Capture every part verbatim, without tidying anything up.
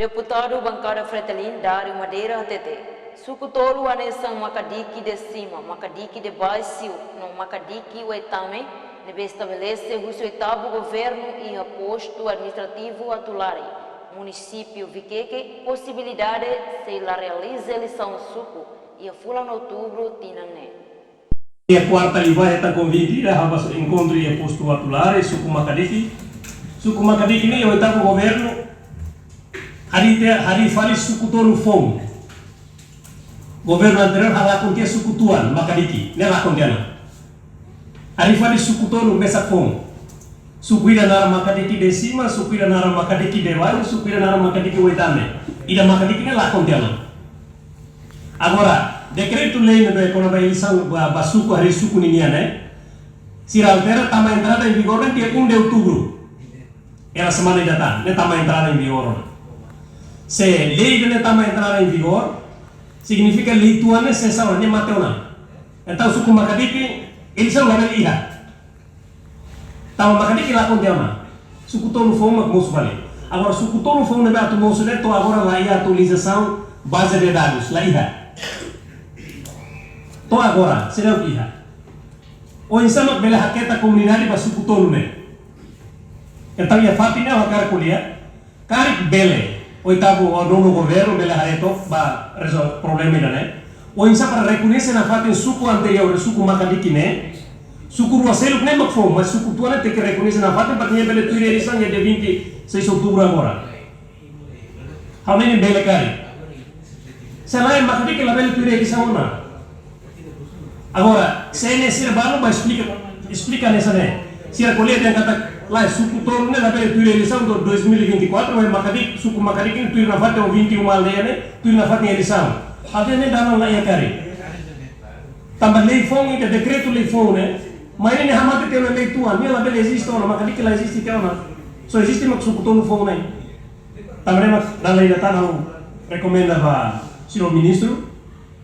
Deputadu Bankada Fretilin, Dário Madeira, hatete, suku tolu hanesan Makadiki de Sima, Makadiki de Baixo no Makadiki Oetame ne'ebé estabelese husi oitavu governu iha postu administrativu Atulare, munisípiu Vikeke, posibilidade sei la realiza eleisaun suku iha fulan Outubru tinan ne'e. Iha kuarta liubá hetan konvite ida halo ba enkontru iha postu Atulare, suku Makadiki. Suku Makadiki ne'e oitavu governu harii tiha, harii fali suku tolu foun. Governu anteriór halakon tiha suku tuan, Makadiki, ne'e lakon tiha ona. Harii fali suku tolu mesak foun. Suku ida naran Makadiki de Sima, suku ida naran Makadiki de Baixo, suku ida naran Makadiki Oetame. Ida Makadiki ne'e lakon tiha ona. Agora, dekretu-lei ne'ebé kona-ba eleisaun ba, ba suku, harii suku ninian ne'e, sira altera tama entrada em vigor ne'e dia um de outubro. Iha semana ida tan, ne'e tama entrada em vigor ona. Se lei ne'e tama entrada em vigor, signifika lei tuan ne'e sesa ona, ne'e mate ona. Entaun suku Makadiki, eleisaun labele iha. Tanba Makadiki lakon tiha ona. Suku tolu foun mak mosu fali. Agora suku tolu foun ne'ebé atu mosu ne'e to'o agora la iha atualizasaun baze de dadus, la iha. To'o agora, seidauk iha. Oinsá mak bele haketa komunidade ba suku tolu ne'e. Entaun iha fatin ne'e ha'u hakarak ko'alia. Karik bele, oitavu ou nonu governu bele haree took ba rezolve problema ida-ne'e. Oinsá para rekoñese nafatin suku anteriór, suku Makadiki ne'e, suku rua seluk ne'e mak foun, mas suku tuan ne'e tenke rekoñese nafatin para nia bele tuir eleisaun iha dia vinte e seis outubro agora. Ha'u hanoin bele karik. Se lae Makadiki labele tuir eleisaun ona. Agora, se ne'e sira balu ba esplika, esplika hanesan ne'e. Sira ko'alia dehan katak, lae suku tolu ne'e labele tuir eleisaun to'o dois mil e vinte e quatro, mas Makadiki, suku Makadiki ne'e tuir nafatin, vinte e uma aldeia ne'e, tuir nafatin eleisaun. Aldeia ne'e dalan la iha karik. Tanba lei foun ida, dekretu-lei foun ne'e, mai ne'e hamate tiha ona lei tuan, ne'e labele eziste ona, Makadiki la eziste tiha ona. Só eziste mak suku tolu foun ne'e. Tanba ne'e mak dala ida tan ha'u rekomenda ba señór ministru,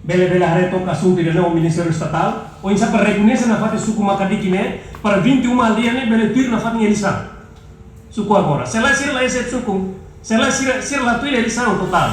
bele, bele haree took asuntu ida-ne'e ho Ministériu Estatál, oinsá para rekoñese nafatin suku Makadiki ne'e, para vinte e uma aldeia ne'e bele tuir nafatin eleisaun. Suku agora. Se lae sira la iha xefe suku, se lae sira, sira la tuir eleisaun totál.